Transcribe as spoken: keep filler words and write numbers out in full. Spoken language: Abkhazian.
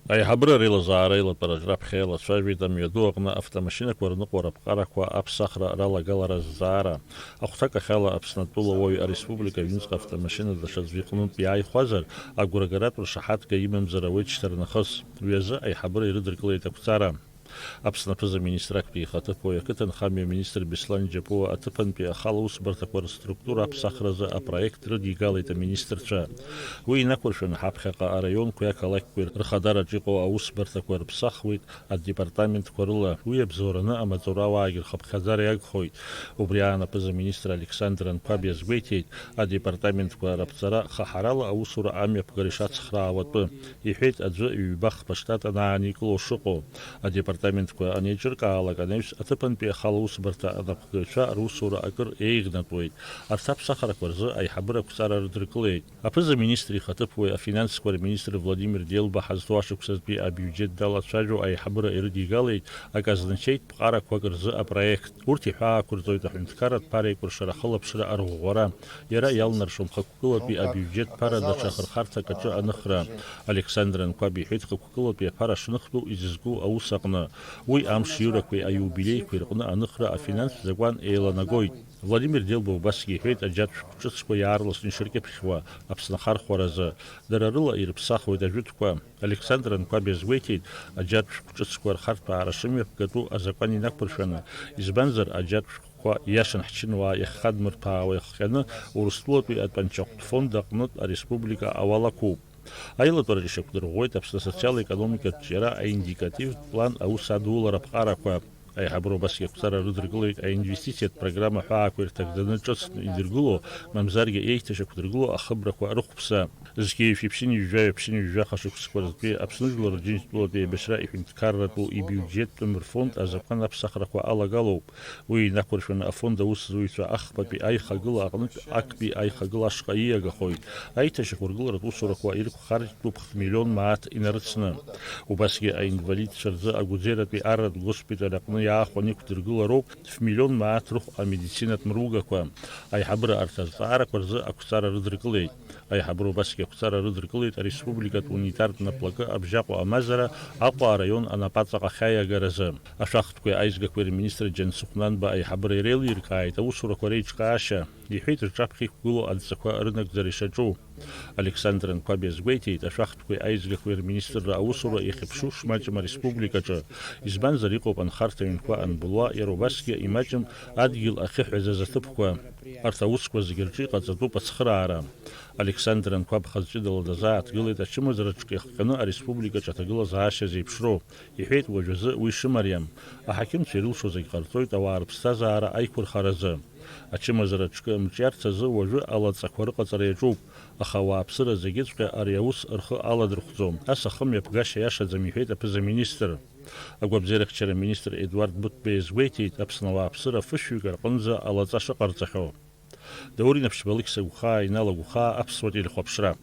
Аиҳабыра реилазаара еилатәараҿы раԥхьа еилацәажәеит амҩаду аҟны автомашьынақәа рныҟәара аԥҟарақәа аԥсахра ралагалара азҵаара. Ахәҭакахьала Аԥснытәыла уаҩ ареспублика аҩныҵҟа автомашьына даҽаӡәы иҟнытә иааихәазар, агәрагаратә ршаҳаҭга имамзар ауеит шьҭарнахыс. Уи азы аиҳабыра ирыдыркылеит ақәҵара. Аԥсны аԥыза-министр актәи ихаҭыԥуаҩ ақыҭанхамҩа аминистр Беслан Џьапуа аҭыԥантәи ахала усбарҭақәа рыструктура аԥсахразы апроект рыдигалеит аминистрцәа. Уи инақәыршәаны ҳаԥхьаҟа араионқәеи ақалақьқәеи рхадараҿ иҟоу аусбарҭақәа рыԥсахуеит адепартаментқәа рыла. Уи абзоураны амаҵурауаагьы рхыԥхьаӡара иагхоит. Убри аан аԥыза-министр Александр Анқәаб иазгәеиҭеит, адепартаментқәа раԥҵара хаҳарала аусура амҩаԥгара ишацхраауа атәы. Иҳәеит аӡәы ҩба-хԥа штат анааникыло шыҟоу. Адепартаментқәа анеиҿыркаалак анаҩс аҭыԥантәи ахала усбарҭа анапхгаҩцәа русура акыр еиӷьнатәуеит. Арҭ аԥсахрақәа рзы аиҳабыра ақәҵара рыдыркылеит. Аԥыза-министр ихаҭыԥуаҩ афинансқәа рминистр Владимир Делба ҳазҭоу ашықәсазтәи абиуџьет далацәажәо аиҳабыра ирыдигалеит аказначеитә ԥҟарақәак рзы апроект. Урҭ иҳәаақәырҵоит аҳәынҭқарратә ԥара еикәыршара ахылаԥшра арӷәӷәара, иара иалнаршо мхықәкылатәи абиуџьет ԥара даҽа ахырхарҭак аҿы аныхра. Александр Анқәаб иҳәеит хықәкылатәи аԥара шныхтәу изызку аус аҟны. Уи амш иурақәеи аиубилеиқәеи рҟны аныхра афинанстә закәан еиланагоит. Владимир Делба убасгьы иҳәеит аџьатә шәҟә ҿыцқәа иаарласны ишыркьыԥхьуа Аԥсны ахархәаразы. Дара рыла ирыԥсахуеит ажәытәқәа. Александр Анқәаб иазгәеиҭеит, аџьатә шәҟә ҿыцқәа рхарҭәаара шымҩаԥгатәу азакәан инақәыршәаны, избанзар, аџьатә шәҟәқәа иашан ҳчынуаа иахьхадмырԥаауа иахҟьаны Урыстәылатәи атәанчахәтә фонд аҟнытә ареспублика ауал ақәуп. Аилатәараҿы ишьақәдырӷәӷәеит Аԥсны асоциал-економикатә ҿиара аиндикативтә план аус адулара аԥҟарақәа. Аиҳабыра убасгьы ақәҵара рыдыркылеит аинвестициатә программа ҳәаақәа ирҭагӡаны ҿыцны идыргыло, мамзаргьы еиҭашьақәдыргыло ахыбрақәа рыхәԥса. Зқьи жәшәи ԥшьынҩажәи жәаҩа ԥшьынҩажәи жәаха шықәсқәа рзтәи Аԥсны Жәлар Рџьынџьтәылатәи еибашьра иҳәынҭқарратәу ибиуџьеттәым рфонд азакәан аԥсахрақәа алагалоуп. Уи инақәыршәаны афонд аусзуҩцәа ахԥатәи аихагыла аҟнытә актәи аихагыла ашҟа ииагахоит. Аиҭашьақәыргыларатә усурақәа ирықәхаржьтәуп хә миллион мааҭ инарыцны. Убасгьы аинвалидцәа рзы Агәыӡератәи арратә госпиталь аҟны иаахәаны иқәдыргылароуп фә миллион мааҭ рыхә амедицинатә мругақәа. Аиҳабыра арҭ азҵаарақәа рзы ақәҵара рыдыркылеит. Аиҳабыра убасгьы ақәҵара рыдыркылеит ареспубликатә унитартә наплакы Абжьаҟәа амазара Аҟәа араион анапаҵаҟа ахьаиагаразы. Ашәахтәқәеи аизгақәеи рминистр Џьансыхә Нанба аиҳабыра иреилиркааит аусурақәа реиҿкаашьа. Иҳәеит рҿаԥхьа иқәгылоу адҵақәа рынагӡара ишаҿу. Александр Анқәаб иазгәеиҭеит, ашәахтәқәеи аизгақәеи рминистрра аусура иахьыԥшу шмаҷым ареспубликаҿы, избанзар, иҟоуп анхарҭа ҩнқәа анбылуа, иара убасгьы имаҷым адгьыл ахьыҳәазаз аҭыԥқәа. Арҭ аусқәа зегьы рҿы иҟаҵатәуп ацхыраара. Александр Анқәаб хаз ҷыдала дазааҭгылеит ачымазараҿ иахҟьаны ареспубликаҿы аҭагылазаашьа зеиԥшроу. Иҳәеит, уажәазы уи шымариам. Аҳақьымцәа ирылшо зегь ҟарҵоит ауаа рыԥсҭазаара аиқәырхаразы. Ачымазара ҿкы мҿиарц азы уажәы алаҵақәа рыҟаҵара иаҿуп, аха ауааԥсыра зегьыҵәҟьа ари аус рхы аладырхәӡом, ас ахымҩаԥгашьа иашаӡам, иҳәеит аԥыза-министр. Агәабзиарахьчара министр Едуард Быҭәба иазгәеиҭеит, Аԥсны ауааԥсыра фышәҩык рҟынӡа алаҵа шыҟарҵахьоу. Даур Инаԥшьба, Алықьса Гәхаа, Инал Агәхаа, Аԥсуа телехәаԥшра.